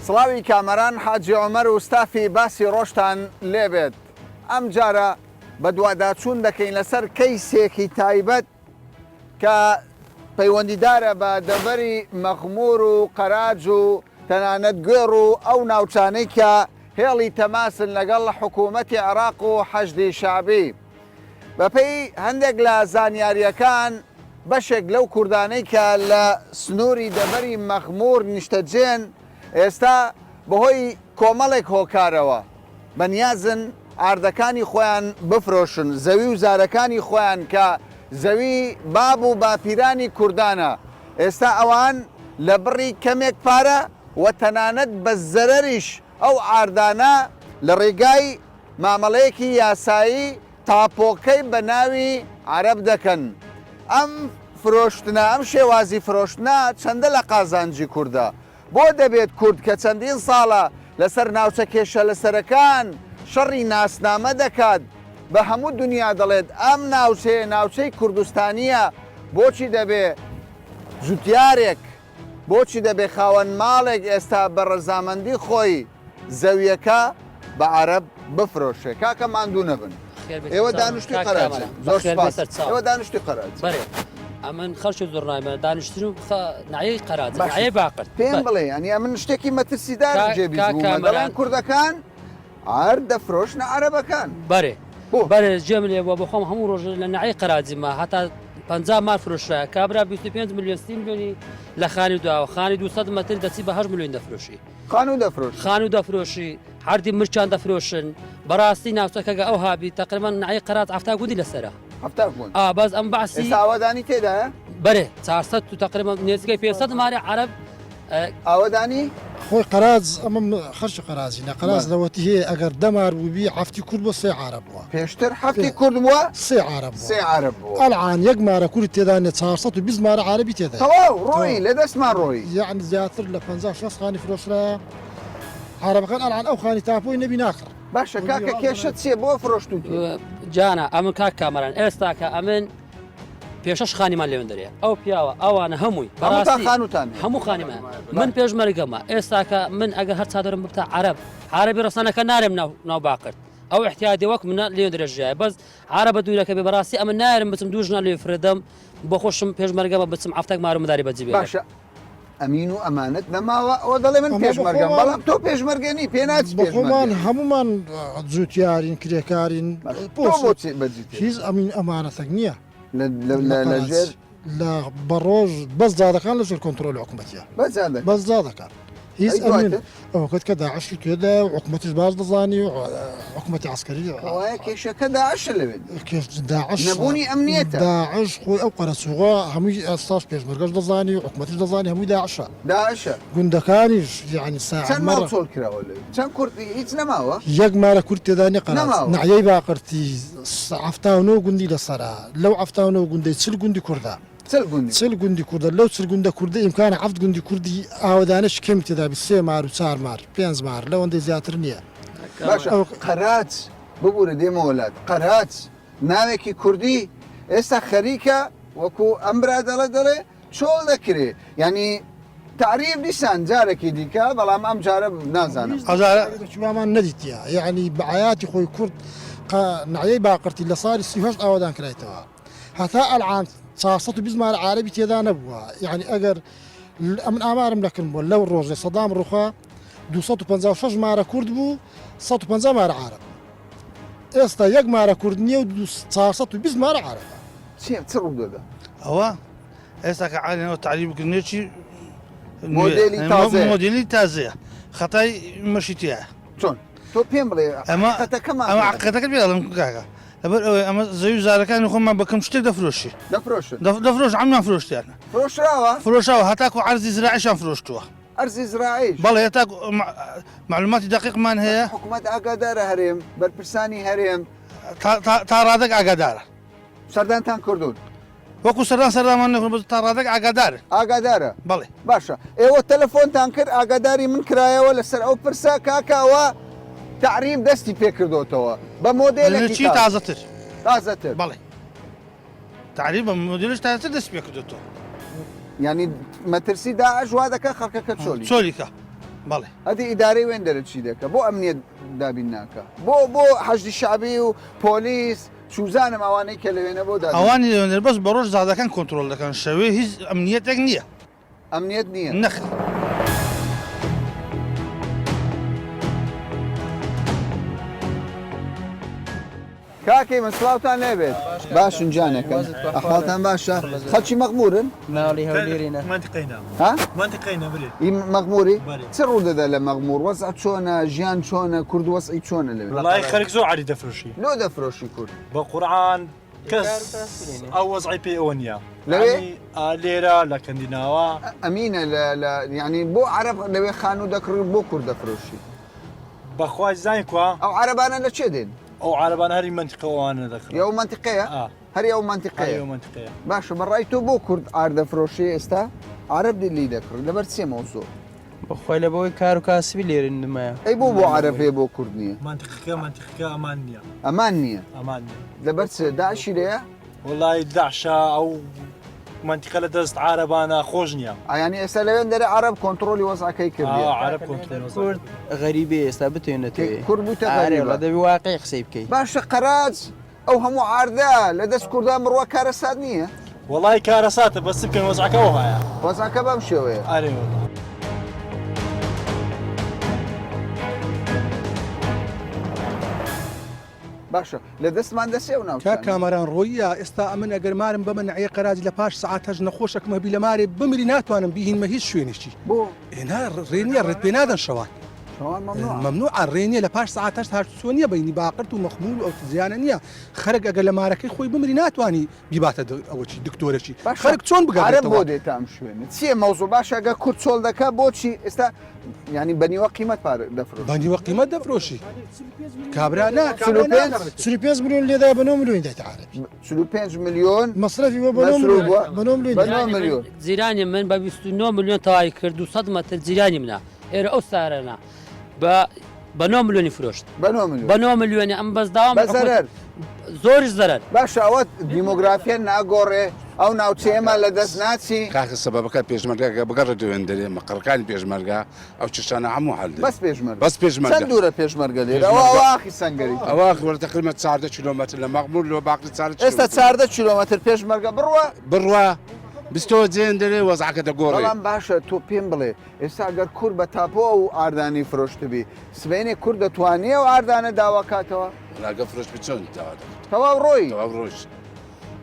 سڵاوی کامەران حاجی عومەر و ستافی باسی ڕۆژتان لێبێت ئەمجارە بەدواداچوون دەکەین لەسەر کەیسێکی تایبەت کە پەیوەندیدارە بە دەڤەری مەخمور و قەراج و تەنانەت گوێڕ و ئەو ناوچانەی کە هێڵی تەماسن لەگەڵ حکوومەتی عێراق و حەشدی شەعبی. بەپێی هەندێک لە زانیارییەکان بەشێک لەو کوردانەی کە لە سنووری دەڤەری مەخموور نیشتەجێن ئێستا بەهۆی کۆمەڵێک هۆکارەوە بەنیازن ئاردەکانی خۆیان بفرۆشن، زەوی و زارەکانی خۆیان کە زەوی باب و باپیرانی کوردانە، ئێستا ئەوان لە بڕی کەمێک پارە و تەنانەت بە زەرەریش ئەو ئاردانە لە ڕێگای مامەڵەیەکی یاسایی تاپۆکەی بە ناوی عەرەب دەکەن. ئەم فرۆشتنە، ئەم شێوازی فرۆشتنە چەندە لە قازانجی کوردە؟ بۆ دەبێت کورد کە چەندین ساڵە لەسەر ناوچە کێشەلەسەرەکان شەڕی ناسنامە دەکات، بە هەموو دونیا دەڵێت ئەم ناوچەیە ناوچەی کوردستانییە، بۆچی دەبێ جوتیارێک، بۆچی دەبێ خاوەن ماڵێک ئێستا بە ڕەزامەندی خۆی زەویەکە بە عەرەب بفرۆشێ؟ کاکە ماندوو نەبن. ئێوە دانیشتوی قەراجن. زۆر سوپاس. ئێوە دانیشتوی قەراجن. بەرێ ئەمن خەڵکی زۆرنایمە دانیشتن و ناحیەی قەراج ناحیەی باقرد. پێم بڵێ یانی ئەمن شتێکی مەترسیدارم جێ بیست بوومە دەڵێن کوردەکان عەرد دەفرۆشنە عەرەبەکان. بەرێ بەرێ جێم لێ بووە بەخۆم هەموو ڕۆژ لە ناحیەی قەراجمە هەتا 50 مار فرۆشرایە کابرا 25 میلیۆن 30 میلیۆنی لە خانی داوە خانی 200 مەتر دەچی بە 8 میلیۆن دەفرۆشی. خانوو دەفرۆشن. خانوو دەفرۆشی، عەردی مرچان دەفرۆشن، بەڕاستی ناوچەکە گە ئەوها بی تەقریبەن ناحیەی قەرات 70 گوندی لەسەرە. 70 گوند. ئا بەس ئەم بەعسی. ئێستا ئاوەدانی تێدایە؟ بەرێ 400 و تەقریبەن نێزیکەی 500 مارێ عەرەب ئاوەدانی؟ خۆی قەراج ئەمە خەرکی قەراجی نە قەراج لەوەتی هەیە ئەگەر دە مار بووبی حەفتی کورد بووە سێ عارەب بووە. پێشتر حەفتی کورد بووە؟ سێ عارەب بووە. سێ عارەب بووە. ئەلعان یەک مارە کورد تێدا نیە 420 مارە عارەبی تێدایە. تەواو ڕۆیی لە دەستمان ڕۆیی. یەعنی زیاتر لە 50 60 خانی فرۆشرایە عارەبەکان ئەلعان ئەو خانی تاپۆی نەبی ناکڕن. باشە کاکە کێشە چیە بۆ فرۆشتووتی؟ جانە ئەمن کاک کامەران ئێستاکە ئەمن پێشەش خانیمان لێوێن دەرێ ئەو پیاوە ئەوانە هەمووی بەڕاستی خانوتان هەموو خانیمان من پێشمەرگەمە ئێستاکە من ئەگەر هەر چادرم ببتە عەرەب عەرەبی ڕەسەنەکە نارێم ناو ناو باقرد ئەو احتیادی وەک منە لێ درێژایە بەس عربە دوورەکە بێ بەڕاستی ئەمە نارم بچم دوو ژنە لێ فرێدەم بۆ خۆشم پێشمەرگەمە بچم عەفتەک مارو مداری بەجی بێ باشە ئەمین و ئەمانەت نەماوە ئەوە دەڵێ من پێشمەرگەم بەڵام تۆ پێشمەرگە نی پێ ناچی بەخۆمان هەمومان جوتیارین کرێکارین هیچ ئەمین ئەمانەتەک نییە لەژێر لە بەڕۆژ بەس جادەکان لەژێر کۆنترۆلی حکوومەتە بەس جادەکان هیچ ئەمین ئەوکەت کە داعشی تێدا و حکوومەتیش باش دەزانی و حکوومەتی عسکەری وایە کێشەکە داعش لەوێ کێش داعش نەبوونی ئەمنیەتە داعش خۆی ئەو قەرەچوغە هەمووی ئێستاش پێشمەرگەش دەزانی و حکوومەتیش دەزانی هەمووی داعشە داعشە گوندەکانیش یعنی ساعە چەند ماڵ چۆڵ کراوە لەوێ چەند کورد هیچ نەماوە یەک مارە کورد تێدا نیە قەراج ناحیەی باقرتی 79 گوندی لەسەرە لەو 79 گوندەی 40 گوندی کوردە 40 گوندی کوردە لەو 40 گوندە کوردە ئیمکانە حەفت گوندی کوردی ئاوەدانەش کەمی تێدا بی سێ مار و چار مار پێنج مار لەوەندەی زیاتر نییە باشە قەراج ببورە دێمەوە لات قەراج ناوێکی کوردی ئێستا خەریکە وەکو ئەم برادەڵە دەڵێ چۆڵ دەکرێ یعنی تعریب دیسان جارێکی دیکە بەڵام ئەم جارە نازانم ئەجارە وامان نەدیتە یعنی بە عیاتی خۆی کورد نعیەی باقرتی لە ساڵی 38 ئاوادان کرایتەوە هەتا ئەلعان 420 مار عربی تێدا نەبووە یعنی ئەگەر ئەمن ئامارم لەکن بووە لەو ڕۆژێ سەدام ڕوخا 256 مارە کورد بوو 150 مارە عرب ئێستا یەک مارە کورد نییە و 420 مارە عربە. چی چ ڕوو دەدا؟ ئەوە ئێستا کە عالێنەوە تعریب کردنێکی مۆدێلی تازەیە. مۆدێلی تازەیە خەتای مەشی تیایە. چۆن؟ تۆ پێم بڵێ ئەمە حەقیقەتەکەمان ئەمە حەقیقەتەکە پێ ئەڵێم کاکە لەبەر ئەوەی ئەمە زەوی و زارەکانی خۆمان بە کەم شتێک دەفرۆشی دەفرۆشن دەفرۆش عەمیان فرۆشتیانە فرۆشراوە فرۆشاوە هەتاکو عەرزی زراعیشان فرۆشتووە. ئەرزی زراعیش؟ بەڵێ هەتا مەعلوماتی دەقیقمان هەیە. حکومەت ئاگادارە هەرێم، بەرپرسانی هەرێم؟ تا ڕادەک ئاگادارە. سەردانتان کردوون؟ وەکو سەردان سەردانمان نەکردوون بەس تا ڕادەک ئاگادارن. ئاگادارە؟ بەڵێ. باشە ئێوە تەلەفۆنتان کرد ئاگاداری من کرایەوە لەسەر ئەو پرسە کاکە ئەوە تەعریب دەستی پێکردۆتەوە بە مۆدێلێکی تازەتر. تازەتر. بەڵێ. تەعریب بە مۆدێلێکی تازەتر دەستی پێکردۆتەوە. یانی مەترسی داعش وا دەکا خەڵکەکە چۆلی. چۆلی کا. بەڵێ. ئەدی ئیدارەی وێندەرە چی دەکا؟ بۆ ئەمنیەت دابین ناکا؟ بۆ بۆ حەشدی شەعبی و پۆلیس چوزانم ئەوانەی کە لەوێنە بۆ دابین؟ ئەوانی لەوێندەر بەس بە ڕۆژ جادەکان کۆنترۆڵ دەکەن شەوێ هیچ ئەمنیەتێک نییە. ئەمنیەت نییە؟ نەخێر. کاکەی من سڵاوتان لێبێت باشن جانەکەم ئەحواڵتان باشە خەڵکی مەخمورن؟ ماڵی هەولێرینە. ها؟ ئی مەخموری؟ چ ڕوو دەدا لە مەخمور وەزع چۆنە ژیان چۆنە کورد وەزعی چۆنە لەوێ؟ وەڵای خەرک زۆر عەری دەفرۆشی. لۆ دەفرۆشی کورد؟ بە قورعان کەس ئەو وەزعی پێ ئەوە نییە. لەوێ؟ لێرە لە کەندیناوە. ئەمینە لە لە یانی بۆ عەرەب لەوێ خانوو دەکڕی و بۆ کورد دەفرۆشی؟ بەخوای زانی کوا؟ ئەو عەرەبانە لە چێ دێن؟ ئەو عەرەبانە هەری مەنتیقە ئەوانە دەکڕن. ی ئەو مەنتیقەیە؟ ئا. هەری ئەو مەنتیقەیە؟ هەری ئەو مەنتیقەیە. باشە بە ڕای تۆ بۆ کورد عار دەفرۆشێ ئێستا؟ عەرەب دێ لێی دەکڕی لەبەر چیە مەوزوع؟ بەخوای لە بەوەی کار و کاسبی لێرە نمایە. ئەی بۆ بۆ عەرەب هەیە بۆ کورد نییە؟ مەنتیقەکە مەنتیقەکە ئەمان نییە. ئەمان نییە؟ ئەمان نییە. لەبەر چ؟ داعشی لێیە؟ وەڵای داعشە ئەو مەنتیقە لە دەست عارەبانە خۆش نییە. یانی ئێستا لەوێن دەرێ عەرەب کۆنتڕۆلی وەزعەکەی کردیە. ئا عەرەب کۆنترۆلی وەزعەکەی کورد غەریبەیە ئێستا بتەوێ نەتەوێ. کورد بوویتە ئارێ غەریبە. وەڵا دەبی واقعی قسەی بکەی. باشە قەراج ئەو هەموو عاردە لە دەست کوردان بڕوا کارەسات نییە؟ وەڵای کارەساتە بەس چ بکەین وەزعەکە ئەوهایە. وەزعەکە بەم شێوەیە. ئارێ وەڵا. باشە لە دەستمان دەچێ ئەو کاک ناوچانە. کامەران ڕۆییە ئێستا ئەمن ئەگەر مارم بەمە نەعیە قەراج لە پاش سەعات هەشت نەخۆشەکم هەبی لە مارێ بمری ناتوانم بیهینمە هیچ شوێنێکی بۆ؟ ئێ نا ڕێ نییە ڕێت پێ نادەن شەوان شەوان مەمنوعە. مەمنوعە ڕێ نییە لە پاش سەعات هەشت هاتوچۆ نییە بەینی باقرت و مەخمور و ئەو زیانە نییە خەرک ئەگەر لە مارەکەی خۆی بمری ناتوانی بیباتە ئەوەچی دکتۆرەکی باشە خەرک چۆن عەرەب بۆ بگەڕێتەوە دێتە ئەم شوێنە چییە مەوزوع باشە ئەگەر کورد چۆڵ دەکا بۆچی ئێستا یانی بە نیوە قیمەت پارە دەفرۆشی بە نیوە قیمەت دەفرۆشی کابرا نا کابرا ناگەڕێت. 45 ملیۆن لێدا بە 9 ملیۆن دایتە عەرەبی 45 ملیۆن مەسرەفی بۆ بە 9 ملیۆن بە 9 ملیۆن بە 9 ملیۆن جیرانی من بە 29 ملیۆن تەواوی کرد 200 مەتر جیرانی منە ئێرە ئەو سارەنا بە بە 9 ملیۆنی فرۆشت بە 9 ملیۆن بە 9 ملیۆنی ئەم بەس داوام بە زەرەر زۆریش زەرەر. باشە ئەوە دیمۆگرافیە ناگۆڕێ ئەو ناوچەیەمان لە دەست ناچی. کاکە سەبەبەکە پێشمەرگە گە بگەڕێتە وێندەرێ مەقەڕەکانی پێشمەرگە ئەو چشتانە هەموو حەل دەبێ بەس پێشمەرگە بەس پێشمەرگە چەند دوورە پێشمەرگە لێرە ئەوە ئەوە ئاخی سەنگەری ئەوە ئاخی وەرە تەقریبەن 14 کیلۆمەتر لە مەخمور لۆ باقی 14 ئێستا 14 کیلۆمەتر پێشمەرگە بڕوا بڕوا بستەوە جێندەرێ وەزعەکە دەگۆڕێ بەڵام باشە تۆ پێم بڵێ ئێستا گەر کورد بە تاپۆ ئەو ئاردانەی فرۆشتبی سبەینێ کورد دەتوانێ ئەو ئاردانە داوا کاتەوە؟ وەڵا گەر فرۆشتبی چۆن داوا دەکات؟ تەواو ڕۆیی. تەواو ڕۆیشت.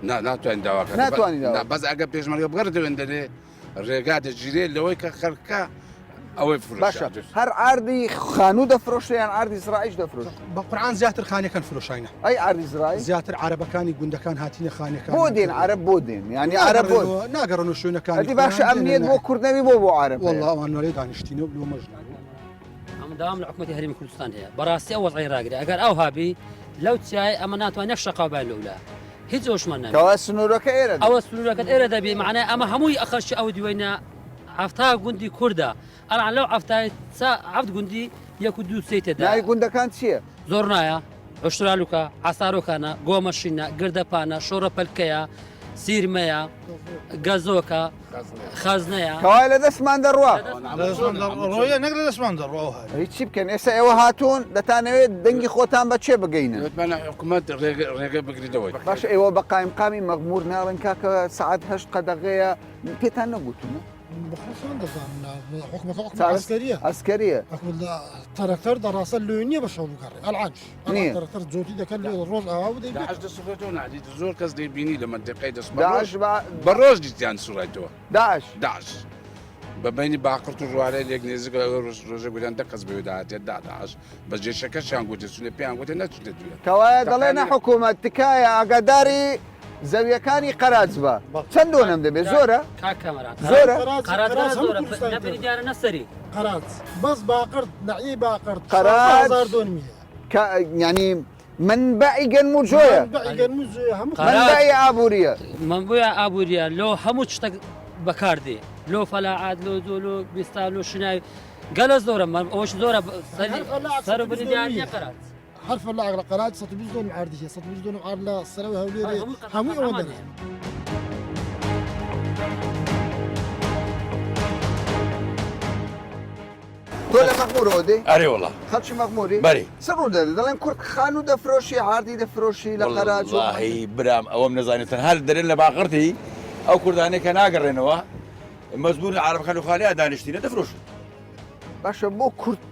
نا ناتوانین داوا کات. ناتوانین داوا. نا بەس ئەگەر پێشمەرگە بگەڕێتەوە وێندەرێ ڕێگا دەگیرێ لەوەی کە خەڵکە ئەوەی فرۆشت. باشە هەر ئاردی خانوو دەفرۆشێ یان ئاردی زراعیش دەفرۆشێ؟ بە قورعان زیاتر خانەکان فرۆشاینە. ئەی ئاردی زراعی؟ زیاتر عەرەبەکانی گوندەکان هاتینە خانەکان. بۆ دێن عەرەب بۆ دێن؟ یانی عەرەب بۆ ناگەڕنەوە شوێنەکانی ئەدی باشە ئەمنیەت بۆ کورد نەبی بۆ بۆ عەرەب هەیە؟ وەڵا ئەوان لێ دانیشتینە و لۆ مەژنە. ئەمە داوام لە حکومەتی هەرێمی کوردستان هەیە بەڕاستی ئەو وەزعی ڕاگرێ ئەگەر ئەو هابی لەو چیای ئەمە ناتوانێت نەک شەقاو باین لەولا هیچ ئەوشمان نامێنێ. کەوا سنوورەکە ئێرە دەبی. ئەوە سنوورەکەت ئێرە دەبی مەعنای ئەمە هەمووی ئەخەرشی ئەو دیوەینە 70 گوندی کوردە ئەلان لەو حەفتای چا حەفت گوندی یەک و دوو سێی تێدایە. ناوی گوندەکان چییە؟ زۆرنایە، عوشترالوکە، عەسارۆکانە، گۆمەشینە، گردەپانە، شۆڕەپەلکەیە، سیرمەیە، گەزۆکە، خەزنەیە. کەوایە لە دەستمان دەڕوا. لە دەستمان دەڕۆیە نەک لە دەستمان دەڕوا ئەو هەر. ئەی چی بکەن ئێستا ئێوە هاتوون دەتانەوێت دەنگی خۆتان بە کێ بگەینن؟ وتمانە حکومەت ڕێگە بگری لەوەی. باشە ئێوە بە قایمقامی مەغمور ناڵێن کاکە سەعات هەشت قەدەغەیە پێتان نەگوتوون؟ بەخۆشان دەزانن حکومەکە حکوم عسکەریە عسکەریە تەرەکتەر دەڕاستە لۆ نییە بە شەو بگەڕێ ئەلعانش نییە تەرەکتەر جۆتی دەکەن لێ ڕۆژ ئاوا و دەیبێت داعش دەسوڕێتەوە نادیت زۆر کەس دەیبینی لە مەنتیقەی دەست داعش بە ڕۆژ دیتیان سوڕایتەوە داعش داعش بە بینی باقرت و ڕوارەی لێک نێزیک ڕۆژە گوتیان دە کەس بەوێ داهاتێت دا داعش بە جێشەکەشیان گوتێ چونە پێیان گوتێ نەچونە دوێ کەوایە دەڵێنە حکوومەت تکایە ئاگاداری زەویەکانی قەراج بە چەند دۆنەم دەبێت زۆرە؟ کاک کامەران زۆرە؟ قەراج زۆرە نە بنی دیارە نە سەری. قەراج بەس باقرد نەعیەی باقرد قەراج 16000 دۆنمی هەیە. کە یانی مەنبەعی گەنم و جۆیە. مەنبەعی گەنم و جۆیە هەموو مەنبەعی ئابووریە. مەنبەعی ئابووریە لۆ هەموو شتەک بەکاردێ لۆ فەلاعات لۆ جۆ لۆ بیستا لۆ شناوی گەلە زۆرە ئەوەش زۆرە سەر و بنی دیار نیە قەراج. هەر فەلاق لە قەراج 120 دۆنم عەردی هەیە 120 دۆنم عەرد لە سەرەوەی هەولێرێ هەمووی ئەوەندە هەیە. تۆ لە مەخمورەوە دێی؟ ئەرێ وەڵا. خەڵکی مەخموری؟ بەرێ. چ ڕوودەدە؟ دەڵێن کورد خانوو دەفرۆشی، عاردی دەفرۆشی لە قەراج و. وەڵاهی برام ئەوەم نەزانی تەنها دەرێن لە باقرتی ئەو کوردانەی کە ناگەڕێنەوە مەجبورن عارەبەکان لە خانیان دانیشتینە دەفرۆشن. باشە بۆ کورد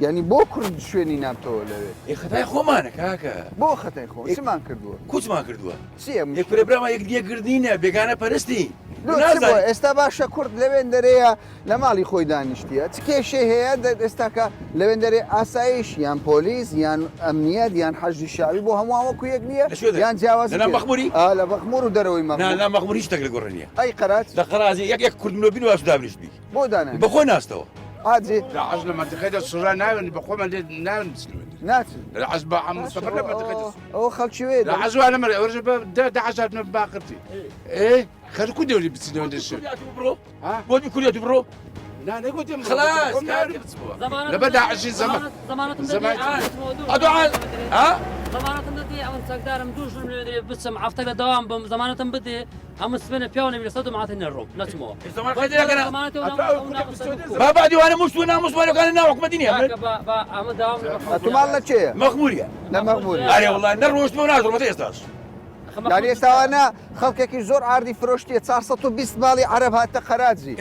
یانی بۆ کورد شوێنی نابتەوە لەوێ؟ ئێ خەتای خۆمانە کاکە. بۆ خەتای خۆ؟ چمان کردووە؟ کوچمان کردووە؟ چییە ئێ کورە برامان یەک یەکگرنینە بێگانە پەرستی. لۆ چ بووە؟ ئێستا باشە کورد لەوێندەرەیە لە ماڵی خۆی دانیشتیە چ کێشەی هەیە ئێستاکە لەوێندەرێ ئاسایش یان پۆلیس یان ئەمنیەت یان حەشدی شەعبی بۆ هەمووان وەکو یەک نییە یان جیاوازی لە مەخموری ئا لە مەخمور و دەرەوەی مەخمور نا لە مەخمور هیچ شتێک لە گۆڕێ نییە ئەی قەراج لە قەراجی یەک یەک کورد منۆ بین واش دابنیشت بی بۆ دانا بە خۆی ناستەوە حاجی داعش لە مەنتیقەی دە سوڕا ناوێن بە خۆمان لێ ناوێن بچنەوە ناچن داعش بە عەم مستەفا لە مەنتیقەی دە ئەوە خەڵکی وێ داعش وانە مەرێ ئەوەش بە داعش هاتنە باقرتی ئێ خەر کو دەوری بچنەوە دەشێ بڕۆ بۆ بی کوریەتی بڕۆ نا نەگوتم خلاص لەبەر داعشی زەمان زەمان ئەدوعان ها زەمانەتم دەدێ ئەمن چەکدارم دوو ژنم لێ درێ بچم هەفتە لە دەوام بم زەمانەتم بدێ ئەمن سبێنە پیاو نەبی لەسەر دومعاتە نەڕۆم نەچمەوە بابا دیوانە مشت و ناموسمانەکان ناو حکومەتی نییە ئەمە داوام تو ماڵ لە کێیە مەخموریە لە مەخموری ئەرێ وەڵا نەڕۆشتمەوە ناڕۆمەتە ئێستاش یانی ئێستا ئەوانە خەڵکێکی زۆر عاردی فرۆشتیە 420 ماڵی عەرەب هاتە قەراجی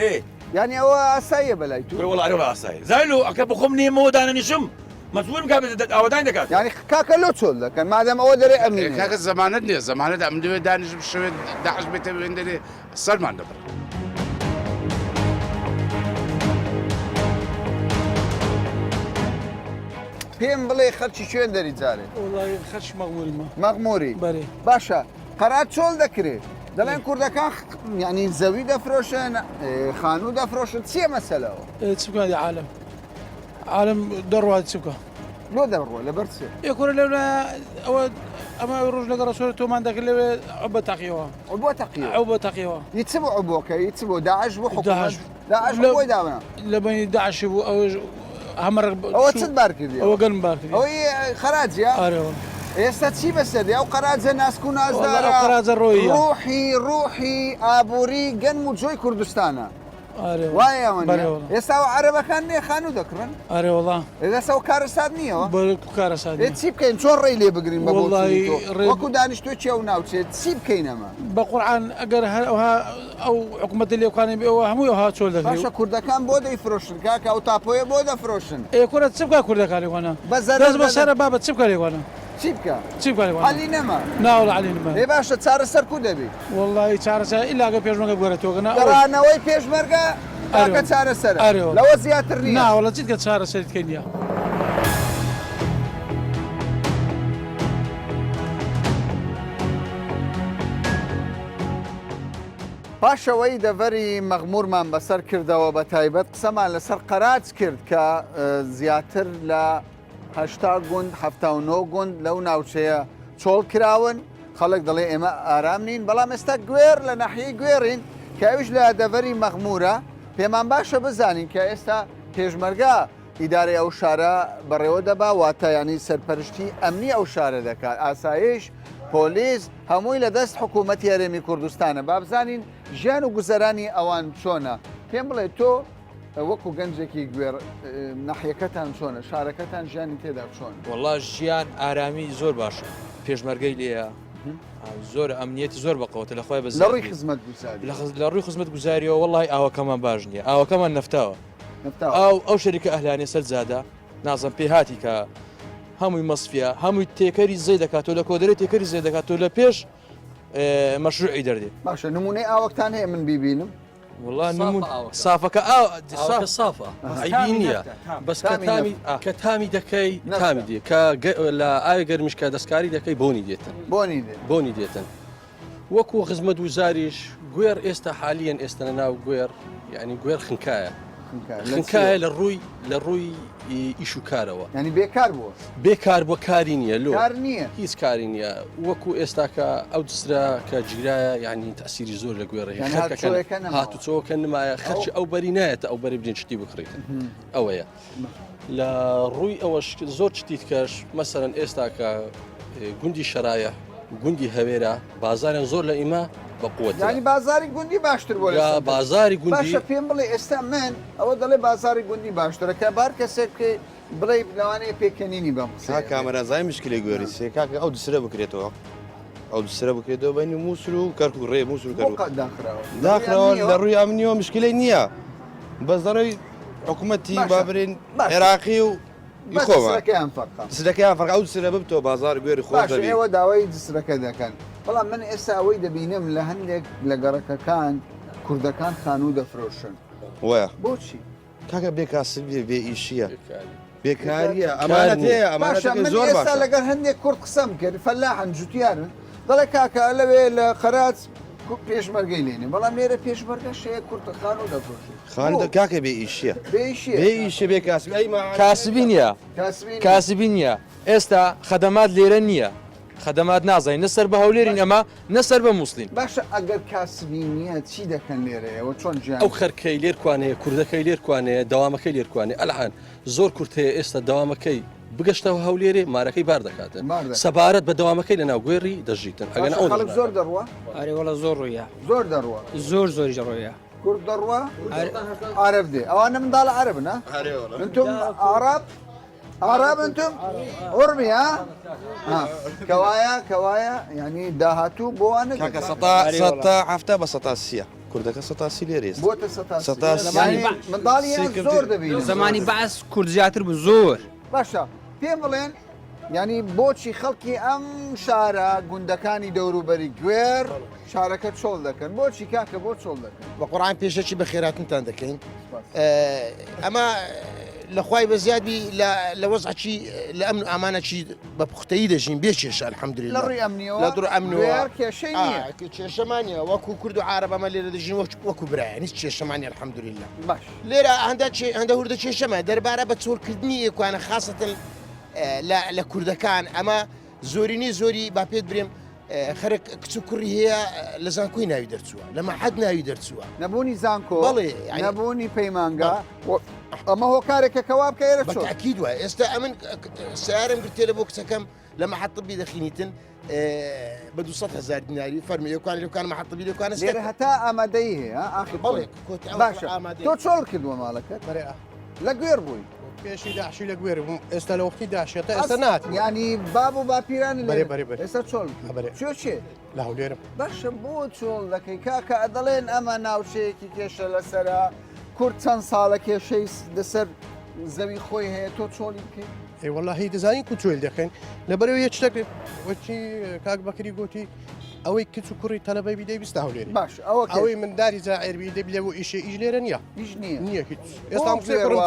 یانی ئەوە ئاساییە بەلای تو وەڵا ئەرێ وەڵا ئاساییە زانی لۆ ئەکە بخۆم نێمەوە دانەنیشم مەجبورم کابێت ئاوەدانی دەکات یانی کاکە لۆ چۆل دەکەن مادەم ئەوە دەرێ ئەمنی کاکە زەمانەت نییە زەمانەت ئەم لەوێ دانیشم شەوێ داعش بێتە وێندەرێ سەرمان دەبڕ. پێم بڵێ خەلکی کوێن دەری جارێ؟ وەڵای خەلکی مەغموریمە. مەغموری؟ بەرێ. باشە قەرات چۆل دەکرێ دەڵێن کوردەکان یعنی زەوی دەفرۆشن خانوو دەفرۆشن چییە مەسەلەوە؟ چ بکە عالم عالم دەڕوات چ بکە؟ لۆ دەڕوە لەبەر چ؟ ئێ کورە لەولا ئەوە ئەمە ڕۆژ لەگەڵ ڕەسۆرە تۆمان دەکرد لەوێ عوبە تەقیەوە. عوبە تەقیەوە. عوبە تەقیەوە. ی چ بوو عوبۆکە ی چ بوو داعش بوو حکومەت داعش بۆی داوە. لە بەینی داعش بوو ئەوەش هەمەڕ ئەوە چت بار کردی ئەوە گەنم بار کردی ئەوەی خەراجە ئارێ وەڵا ئێستا چی بەسەر دێ ئەو قەراجە ناسک و نازدارە وەڵا ئەو قەراجە ڕۆییە ڕوحی ڕوحی ئابووری گەنم و جۆی کوردستانە ئارێ وەڵا وایە ئەوە بەرێ نییە وەڵا ئێستا ئەو عەرەبەکان نێ خانوو دەکڕن ئارێ وەڵا ئێستا ئەو کارەسات نییەوە بەرێ کو کارەسات ئێ نییە چی بکەین چۆن ڕێی لێ بگرین بە بۆچوونی وەڵای تۆ ڕێ وەکو دانیشتووێکی ئەو ناوچەیە چی بکەین ئەمە بە قورعان ئەگەر هەر ئەوها ئەو حکومەتە لێ بکانێ بێ ئەوە هەمووی ئەوها چۆل دەکرێ باشە کوردەکان بۆ دەیفرۆشن کاکە ئەو تاپۆیە بۆ دەفرۆشن؟ ئێ کورە چ بکا کوردەکان لێوانە بە زەرەر دەست بە دەدەن. سەرە بابە چ بکا لێوانە چی بکا؟ چی بکا لێوانە عەلی نەما. نا وەڵا عەلی نەما. ئێ باشە چارەسەر کو دەبی؟ وەڵڵاهی چارەسەر ئیلا ئەگەر پێشمەرگە بگەرێتەوە گەنا ئەوەش. گەڕانەوەی پێشمەرگە ئەرێ تاکە چارەسەرە ئەرێ وەڵا. لەوە زیاتر نییە. نا وەڵا چیت کە چارەسەری تکە نییە. پاش ئەوەی دەڤەری مەغمورمان بەسەر کردەوە بە تایبەت قسەمان لەسەر قەراج کرد کە زیاتر لە هەشتا گوند 79 گوند لەو ناوچەیە چۆڵ کراون خەڵک دەڵێ ئێمە ئارام نین بەڵام ئێستا گوێر لە ناحیەی گوێڕین کە ئەویش لە دەڤەری مەغمورە پێمان باشە بزانین کە ئێستا پێشمەرگە ئیدارەی ئەو شارە بەڕێوە دەبا واتە یانی سەرپەرشتی ئەمنی ئەو شارە دەکات ئاسایش پۆلیس هەمووی لە دەست حکوومەتی هەرێمی کوردستانە با بزانین ژیان و گوزەرانی ئەوان چۆنە پێم بڵێ تۆ وەکو گەنجێکی گوێڕ ناحیەکەتان چۆنە شارەکەتان ژیانی تێدا چۆن وەڵا ژیان ئارامی زۆر باشە پێشمەرگەی لێیە زۆر ئەمنیەتی زۆر بەقەوەتە لە خۆی بە لە ڕووی خزمەت گوزاری لە ڕووی خزمەت گوزاریەوە وەڵی ئاوەکەمان باش نییە ئاوەکەمان نەفتاوە ئاو ئەو شەریکە ئەهلانیە سەر جادە نازم پێهاتی کە هەمووی مەسفە هەمووی تێکەری زێ دەکات و لە کۆدرێ تێکەری زێ دەکات و لە پێش مەشروعی دەردێ باشە نمونەی ئاوەکتان هەیە من بیبینم وڵا سافەکە سافە عیبی نییە بەس کە تامی کە تامی دەکەی تامی دێ کە لە ئاوی گەرمیش کە دەستکاری دەکەی بۆنی دێتن بۆنی دێت بۆنی دێتن وەکو خزمەتگوزاریش گوێڕ ئێستا حالیەن ئێستا لە ناو گوێڕ یعنی گوێڕ خنکایە خنکایە لە ڕووی لە ڕووی ئیش و کارەوە ینی بێکار بووە بێکار بووە کاری نییە لۆ کار نییە هیچ کاری نییە وەکو ئێستاکە ئەو جسرە کە گیرایە یعنی تەسیری زۆر لە گوێڕ هەیە هاتوچۆکە نمایە خەرکی ئەو بەری نایەتە ئەو بەری بنین شتی بکڕیتن ئەوەیە لە ڕووی ئەوەش زۆر شتی تکەش مەسەرەن ئێستاکە گوندی شەرایە گوندی هەوێرە بازاریان زۆر لە ئیمە بە قوترە. یانی بازاری گوندی باشتر بۆ لە یا سەنتەر. بازاری گوندی. باشە پێم بڵێ ئێستا من ئەوە دەڵێ بازاری گوندی باشترە کە بار کەسێک بکەی بڵێی لەوانەیە پێکەنینی بەم قسەیە کاک بێت. کامەران زانی مشکلەی گوێری چیە کاکە ئەو دسرە بکرێتەوە ئەو دسرە بکرێتەوە بەینی موسر و کەرکوک ڕێ موسر و بۆ کەرکوک قەت داخراوە؟ لە ڕووی داخراوە ئەمنیەوە؟ لە ڕووی ئەمنیەوە مشکلەی نییە بەس لە ڕووی حکوومەتی باشە با برێن باشە عێراقی و ی بەس خۆمان دسرەکەیان فەرقە. دسرەکەیان فەرقە ئەو دسرە ببتەوە بازاڕ گوێری خۆش باشە دەبی. ئێوە داوای جسرەکە دەکەن بەڵام من ئێستا ئەوەی دەبینم لە هەندێک لە گەڕەکەکان کوردەکان خانوو دەفرۆشن وایە بۆچی؟ کاکە بێ کاسبیە بێ ئیشیە بێکاریە ئەمانەت هەیە باشە ئەمانەتەکەی من زۆر ئێستا باشە. لەگەڵ هەندێک کورد قسەم کرد فەلاحن جوتیارن دەڵێ کاکە لەوێ لە قەراج پێشمەرگەی لێنێ بەڵام لێرە پێشمەرگەش هەیە کورد خانوو دەفرۆشێ خانوو دە کاکە بێ ئیشیە بێ ئیشیە بێ ئیشە بێ کاسبی ئەی ما کاسبی نییە کاسبی نییە. کاسبی نییە ئێستا خەدەمات لێرە نییە خەدەمات نازانین نە سەر بە هەولێرین ئەمە نە سەر بە موسڵین. باشە ئەگەر کاسبی نییە چی دەکەن لێرە ئێوە چۆن ژیان ئەو خەرکەی لێر کوانەیە کوردەکەی لێر کوانەیە دەوامەکەی لێر کوانێ ئەلعان زۆر کورد هەیە ئێستا دەوامەکەی بگەشتەوە هەولێرێ مارەکەی بار دەکاتن سەبارەت بە دەوامەکەی لە ناو گوێڕی دەژیتن ئەگەر باشە خەڵک زۆر دەڕوا؟ ئەرێ وەڵا زۆر ڕوویە. زۆر دەڕوا. زۆر زۆریش ڕوویە. کورد دەڕوا عەرەب دێ ئەوانە منداڵە عەرەبن ها؟ انتم عرب عرب انتم عربی ها؟ ها کەوایە کەوایە یعنی داهاتوو بۆ وانە کاکە سەتا سەتا حەفتا بە سەتا سیە کوردەکە سەتا سی لێرە ئێستا بۆتە سەتا سەتا سی یعنی منداڵیان زۆر دەبینم زمانی بەعس کورد زیاتر بوو زۆر. باشە پێم بڵێن یانی بۆچی خەڵکی ئەم شارە گوندەکانی دەوروبەری گوێر شارەکە چۆڵ دەکەن بۆچی کاکە بۆ چۆڵ دەکەن؟ بە قورعان پێشەکی بەخێراتنتان دەکەین ئەمە لە خوای بە زیادی لە وەزعکی لە ئەمن و ئامانەکی بە پوختەیی دەژین بێ کێشە الحمدلله لە ڕووی ئەمنیەوە لە ڕووی ئەمنەوە گوێر کێشەی نییە کێشەمان نییە وەکو کورد و عارەب ئەمە لێرە دەژین وەکو برایان هیچ کێشەمان نییە الحمدلله باش لێرە هەندە هەندە هوردە کێشەمە دەربارە بە چۆڵکردنی ئێکوانە خاصەتەن لە کوردەکان ئەمە زۆرینەی زۆری با پێت برێم خەرک کچ و کوڕی هەیە لە زانکۆی ناوی دەرچووە لە مەحەد ناوی دەرچووە نەبوونی زانکۆ بەڵێ نەبوونی پەیمانگا ئەمە هۆکارێکە کەوا بکە ئێرە چۆن تاکید وایە ئێستا ئەمن سیارم گرتێ لە بۆ کچەکەم لە مەحەد طبی دەخینیتن بە 200 هزار دیناری فەرمی یەکان لەکان مەحەد طبی لەکان لێرە هەتا ئامادەی هەیە ئاخر بەڵێ باشە تۆ چۆڵ کردووە ماڵەکەت لە گوێر بووی پێشی داعشی لە گوێر بووم ئێستا لە وەختی داعشێتە ئێستا نات ینی باب و باپیران بەرێ بەرێ بەرێ ئێستا چۆڵ بەرێ چۆ چێ لە هەولێرم باشە بۆ چۆڵ دەکەی کاکە دەڵێن ئەمە ناوچەیەکی کێشە لەسەرە کورد چەند ساڵە کێشەی لەسەر زەوی خۆی هەیە تۆ چۆڵی بکەیت ئەی وەڵاهی دەزانین کو چۆل دەکەین لەبەرەوە یەک شتێک وەچی کاک بەکری گوتی ئەوەی کچ و کوڕی تەلەبەی بی دەیویستە هەولێری باش ئەوە ئەوەی منداری زاعێر بی دەبی لەبۆ ئیشێ ئیش لێرە نییە ئیش نییە نییە هیچ ئێستا سێ کوڕم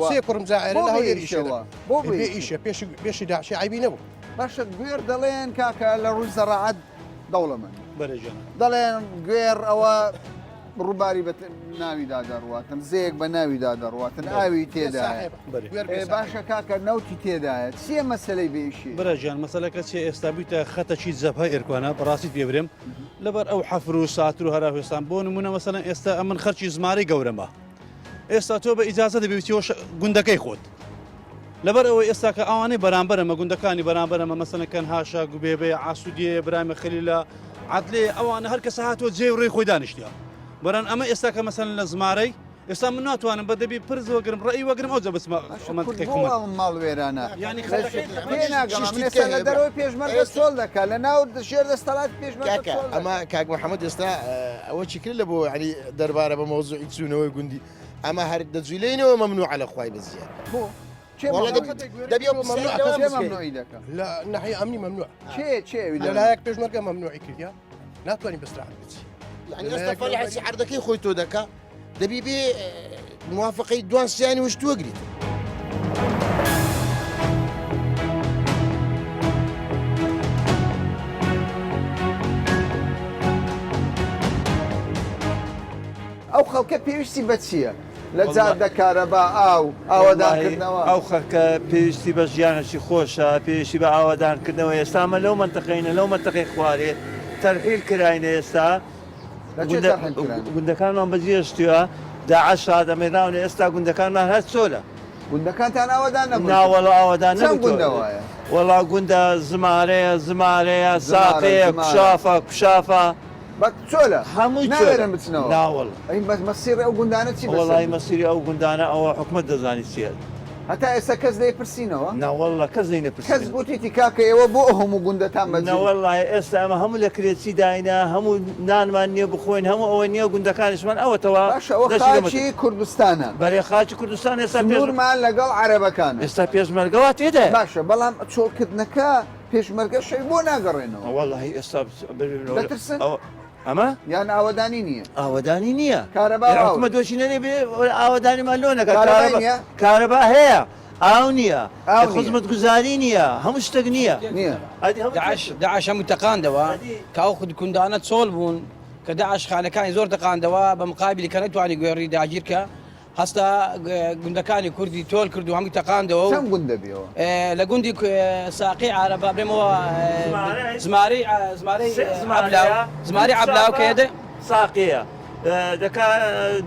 سێ کوڕم زاعێرە لە هەولێر ئیشێ بۆ بێ ئیشە پێش پێشی داعشی عیبی نەبوو باشە گوێر دەڵێن کاکە لە ڕووی زەڕاعەت دەوڵەمەند بەرێ گیان دەڵێن گوێر ئەوە ڕووباری بە ناویدا دەڕواتن زێیەک بە ناویدا دەڕواتن ئاوی تێدایە باشە کاکە نەوتی تێدایە چییە مەسلەی بێشی برا گیان مەسەلەکە چیە ئێستا بوویتە خەتەکی جەبهە ئێرکوانە بەڕاستیت پێ برێم لەبەر ئەو حەفر و ساتر و هەراوهێستان بۆ نمونە مەسەلەن ئێستا ئەمن خەرکی زمارەی گەورەمە ئێستا تۆ بە ئیجازە دەبی بچیەوە گوندەکەی خۆت لەبەر ئەوەی ئێستا کە ئەوانەی بەرامبەرمە گوندەکانی بەرامبەرمە مەسەلەن کەنهاشە گوبێبەیە عاسودیەیە برایمە خەلیلە عەدلەیە ئەوانە هەر کەسە هاتووە جێ و ڕێی خۆی دانیشتیە بەران ئەمە ئێستا کە مەسەلەن لە زمارەی ئێستا من ناتوانم بە دەبی پرز وەگرم ڕێی وەگرم ئەوجا بچمە مەنتیقەی بۆ خۆمان. ئەو ماڵ وێرانە یانی لە خەڵکەکەی پێ ناگەم ئەمن ئێستا لە دەرەوەی پێشمەرگە چۆڵ دەکا لە ناو ژێر دەستەڵاتی پێشمەرگە کاکە چۆڵ دەکا. ئەمە کاک محەممەد ئێستا ئەوە چی کرد لە بۆ ینی دەربارە بە مەوزوعی چوونەوەی گوندی ئەمە هەر دەجویلەینەوە مەمنوعە لە خوای بەزیاد بۆ کێ وەڵا مەمنوعی دەبی دەبی ئەو مەمنوع پرسیارە کێ بکەین. مەمنوعی دەکا لە ناحیە ئەمنی مەمنوع کێ کێ ئەوی لە دەمنوع؟ لایەک پێشمەرگە مەمنوعی کردیا ناتوانانی بەستراحەت بچی یعنی ئێستا فەلاحی عەردەکەی خۆی تۆ دەکا دەبی بێ موافقەی دوان سیانی وشتووە گریت. ئەو خەڵکە پێویستی بە چییە؟ لە جادە، کارەبا، ئاو، ئاوەدانکردنەوە. ئەو خەڵکە پێویستی بە ژیانێکی خۆشە، پێویستی بە ئاوەدانکردنەوە، ئێستا ئەمە لەو مەنتەقەینە، لەو مەنتەقەی خوارێ تەرحیل کراینە ئێستا گوندەکانمان بەجێهێشتووە، داعش هات ئەمەی ڕاونێ ئێستا گوندەکانمان هەر چۆلە. گوندەکانتان ئاوەدان نەبوون؟ نا وەڵا ئاوەدان چەند نەبوویتەوە. گوندە وایە؟ وەڵا گوندە زمارەیە، زمارەیە، زمارە، ساقەیە، زمارە. کوشافە، کوشافە. بە چۆلە هەمووی چۆلە. ناوێرن بچنەوە ناوەڵا. ئەی بەس مەسیڕی ئەو گوندانە چی بەسەر وەڵی دێت؟ مەسیری ئەو گوندانە ئەوە حکومەت دەزانی چیە. هەتا ئێستا کەس لێی پرسینەوە؟ ناوەڵا کەس لێی نەپرسینەوە. کەس گوتیتی کاکە ئێوە بۆ ئەو هەموو گوندەتان بەجێ. نەوەڵا ئێستا ئێمە هەموو لە کرێچی داینە هەموو نانمان نیە بخۆین هەموو ئەوە نیە گوندەکانیشمان ئەوەتەوە باشە ئەوە دەستی لە خاکی کوردستانە. بەرێ خاکی کوردستان ئێستا پێش. سنوورمان لەگەڵ عەرەبەکانە. ئێستا پێشمەرگە وا تێدایە. باشە بەڵام چۆڵکردنەکە پێشمەرگە شەوی بۆ ناگەڕێنەوە؟ وەڵاهی ئێستا ببینەوە. دەترسن؟ ئەمە؟ یان ئاوەدانی نییە؟ ئاوەدانی نییە. کارەبا و ئاو. حکومەت دۆشی نەنێ بێ ئاوەدانیمان لۆ نەکات. کارەبای نییە؟ کارەبا هەیە ئاو نییە. ئاو نییە. خزمەتگوزاری نییە هەموو شتێک نییە. نییە. داعش داعش هەموو تەقاندەوە کە ئەو خود کوندانە چۆڵ بوون کە داعش خانەکانی زۆر تەقاندەوە بە مقابلی کە نەتوانی گوێڕی داگیرکە هەستا گوندەکانی کوردی تۆل کرد و هەمووی تەقاندەوە و چەند گوند دەبیەوە؟ لە گوندی ساقی عارەبا برێمەوە زمارەی زمارەی عەبلاو زمارەی عەبلاو کە یەدە ساقیە دەکا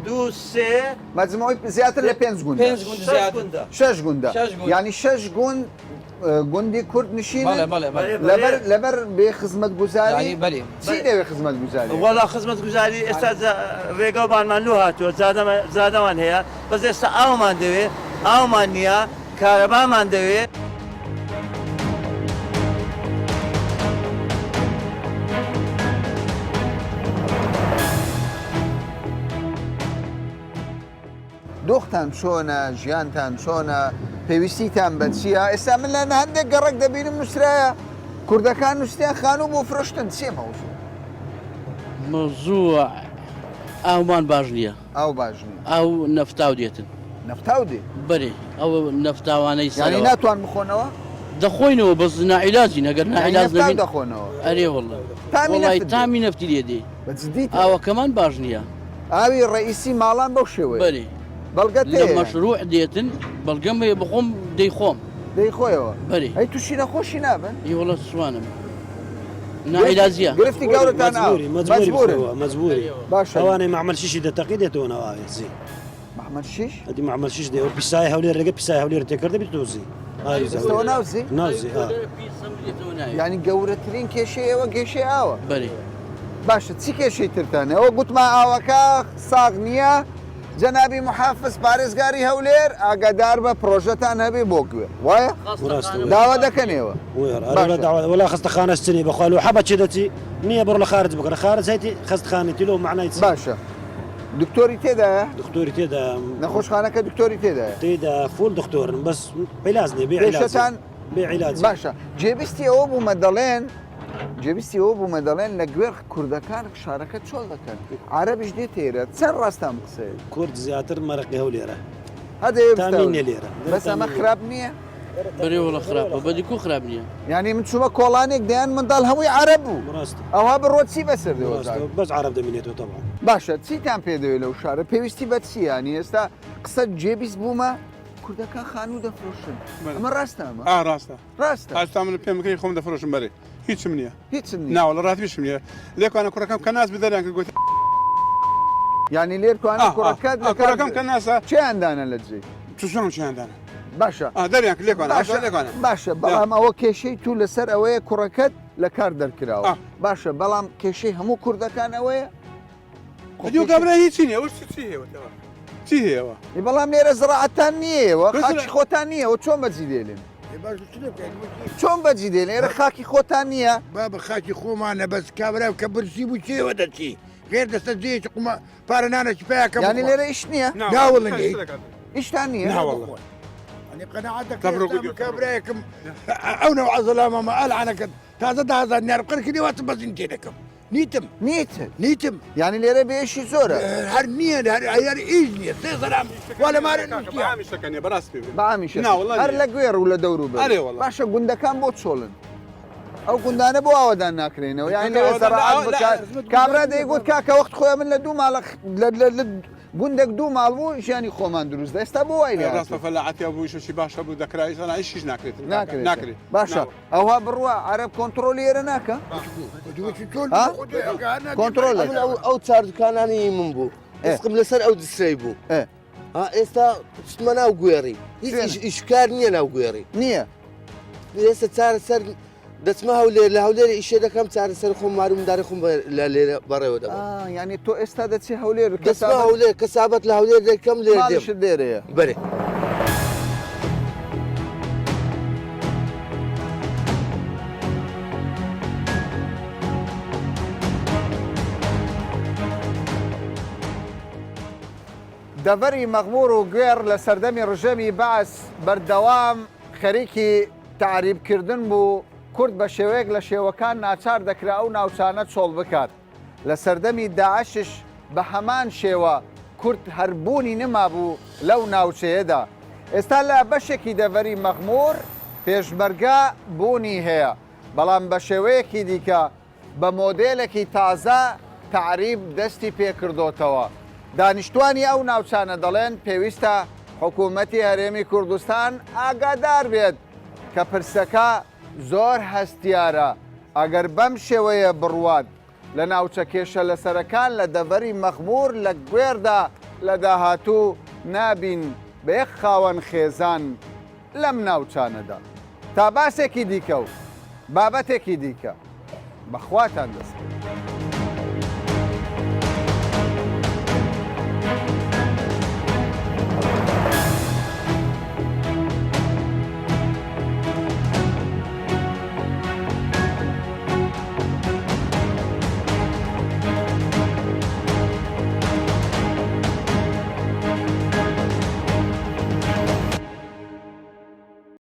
دوو سێ مەجموعی زیاتر لە پێنج گوندە پێنج گوند زیاتر شەش گوندە شەش گوند. یانی شەش گوند گوندی کورد نشینن بەڵێ، بەڵێ، بەڵێ. لەبەر لەبەر بێ خزمەتگوزاری یانی بەلێ. چی دەوێ خزمەتگوزاری؟ وەڵا خزمەتگوزاری ئێستا ڕێگا و بانمان لۆ هاتووە جادەمان هەیە بەس ئێستا ئاومان دەوێ ئاومان نییە کارەبامان دەوێ. دۆختان چۆنە ژیانتان چۆنە پێویستیتان بە چییە ئێستا من لە هەندێک گەڕەک دەبینم نووسرایە کوردەکان نووسیان خانوو بۆ فرۆشتن چییە مەوزوع؟ مەوزوع ئاومان باش نییە ئاو باش نییە ئاو نەفتاو دێتن نەفتاو دێ بەرێ ئەو نەفتاوانەی یانی ناتوان بخۆنەوە دەخۆینەوە بەس ناعیلاجین ئەگەر ناعیلاج نەبین دەخۆنەوە ئەرێ واللە وەڵای تامی نەفتی لێ دێ بە جدی ئاوەکەمان باش نییە ئاوی ڕەئیسی ماڵان بەو شێوەیە. بەری. بەڵگەت لە هەیە؟ مەشروع دێتن بەڵگەم هەیە بەخۆم دەیخۆم. دەیخۆیەوە؟ بەری. ئەی تووشی نەخۆشی نابن؟ ئی وەڵا سوانم. ناعیلاجیە. گرفتی گەورەتان ئاو. مەجبوری مەجبوری مەجبورن. بخۆیەوە مەجبوری. باشە. ئەوانەی مەعمەل شیشی دەتەقی دێتەوە ناو ئاوێ زی. مەعمەل شیش؟ ئەدی مەعمەل شیش دێ ئەو پیسای هەولێر ڕێگە پیسای هەولێر تێکردە بیت تۆ زی. ئاوی زی. دێتەوە ناو زی؟ ناو زی ئا. یانی گەورەترین کێشەی ئێوە کێشەی ئاوە. بەری. باشە چی کێشەی ترتان هەیە؟ ئەوە گوتمان ئاوەکە ساغ نییە، جەنابی محافز پارێزگاری هەولێر ئاگادار بە پرۆژەتان هەبێ بۆ گوێ وایە؟ داوا دەکەن ئێوە؟ باشە. وەلا خەستەخانەش چنی بەخوا لۆ حەبە چێ دەچی نییە بڕۆ لە خارج بکڕە خارج هەیتی خەستخانەتی لۆ مەعنای چی؟ باشە دکتۆری تێدایە؟ دکتۆری تێدایە. نەخۆشخانەکە دکتۆری تێدایە؟ تێدا فول دکتۆرن بەس عیلاج نییە بێ عیلاج کێشەتان بێ عیلاج باشە جێبیستی ئەوە بوومە دەڵێن جێبیستی ئەوە بوومە دەڵێن لە گوێڕ کوردەکان شارەکە چۆڵ دەکەن عەرەبیش دێتە ئێرە چەند ڕاستە ئەم قسەیە؟ کورد زیاتر مەرەقی هەولێرە هەدێ تامی نیە لێرە بەس ئەمە خراپ نییە؟ بەرێ وەڵا خراپە بەدی کو خراپ نییە یعنی من چوومە کۆڵانێک دەیان منداڵ هەمووی عەرەب بوو ئەوها بڕۆ چی بەسەر دێ وەزارەت؟ بەس عەرەب دەمینێتەوە تەبعەن. باشە چیتان پێ دەوێ لەو شارە پێویستی بە چییە یانی ئێستا قسە جێبیست بوومە کوردەکان خانوو دەفرۆشن ئەمە ڕاستە ئەمە؟ ئا ڕاستە ڕاستە ئاستا من پێم بکەی خۆم دەفرۆشم بەرێ هیچم نییە هیچم نییە ناوەڵە ڕاتبیشم نییە لێکوانە کوڕەکەم کە ناس بدەریان کرد گوتی یعنی لێرکوانە کوڕەکەت لە کوڕەکەم کە ناسە چیان دانە لە جێ چۆن چیان دانە باشە دەریان کرد لێکوانە باشە لێکوانە باشە بەڵام ئەوە کێشەی تو لەسەر ئەوەیە کوڕەکەت لە کار دەرکراوە باشە بەڵام کێشەی هەموو کوردەکان ئەوەیە ئەدیو کابرا هیچی نییە ئەوە چی هەیە چی هەیە بەڵام لێرە زراعەتان نییەوە خاکی خۆتان نییە و چۆن بەجی دێلن چۆن بەجی دێن ئێرە خاکی خۆتان نییە بابە خاکی خۆمانە بەس کابرا کە برسی بوو چێوە دەچی غێر دەستە جێیەکی قومە پارە نانێکی پیاکە یانی لێرە ئیش نییە ناوەڵە ئیشتان نییە ناوەڵە کابراەکم ئەو نەوە عەزەلامەمە ئەلعانەکەت تازە دازان نیار قڕکردی واتم بەزین تێدەکەم نیتم نیتم نیتم یانی لێرە بێشی زۆرە هەر نییە هەر هەر ئیش نییە سێ زەلام وا لە مارە بەعامیشەکە نییە بەڕاست پێ بەعامیشە هەر لە گوێڕ و لە دەور و بەر باشە گوندەکان بۆ چۆڵن ئەو گوندانە بۆ ئاوەدان ناکرێنەوە یانی لەوێ زەراعەت بکات کابرا دەیگوت کاکە وەخت خۆی من لە دوو ماڵە لە گوندێک دوو ماڵ بوو ژیانی خۆمان دروست دە ئێستا بۆ وای لێ ڕاستە فەلاحەتی بوو ئیشەکی باشە بوو دەکرا ئیستا ئیشیش ناکرێت ناکرێت باشە ئەوها بڕوا عەرەب کۆنتڕۆلی ئێرە ناکا؟ کۆنتڕۆل ئەمن ئەو ئەو چار دوکانانی من بوو ئێسقم لەسەر ئەو دسرەی بوو ها ئێستا چتمە ناو گوێڕی هیچ ئیش ئیشکار نییە ناو گوێڕی نییە ئێستا چارە سەر دەچمە هەولێر لە هەولێر ئیشێ دەکەم چارەسەر خۆم مار و منداری خۆم لە لێرە بەڕێوە دەبەم. ئا یانی تۆ ئێستا دەچی هەولێر دەچمە هەولێر کەسابەت لە هەولێر دەکەم لێر دێم. ماڵیشت لێرەیە؟ بەرێ. دەڤەری مەخموور و گوێڕ لە سەردەمی ڕژێمی بەعس بەردەوام خەریکی تەعریبکردن بوو، کورد بە شێوەیەک لە شێوەکان ناچار دەکرا ئەو ناوچانە چۆڵ بکات. لە سەردەمی داعشش بە هەمان شێوە کورد هەر بوونی نمابوو لەو ناوچەیەدا. ئێستا لە بەشێکی دەڤەری مەخموور پێشمەرگە بوونی هەیە، بەڵام بە شێوەیەکی دیکە بە مۆدێلێکی تازە تەعریب دەستی پێکردۆتەوە. دانیشتوانی ئەو ناوچانە دەڵێن پێویستە حکوومەتی هەرێمی کوردستان ئاگادار بێت کە پرسەکە زۆر هەستیارە، ئەگەر بەم شێوەیە بڕوات لە ناوچە کێشە لەسەرەکان لە دەڤەری مەخموور لە گوێردا لە داهاتوو نابین بە یەک خاوەن خێزان لەم ناوچانەدا. تا باسێکی دیکە و بابەتێکی دیکە بە خواتان دەسپێرم.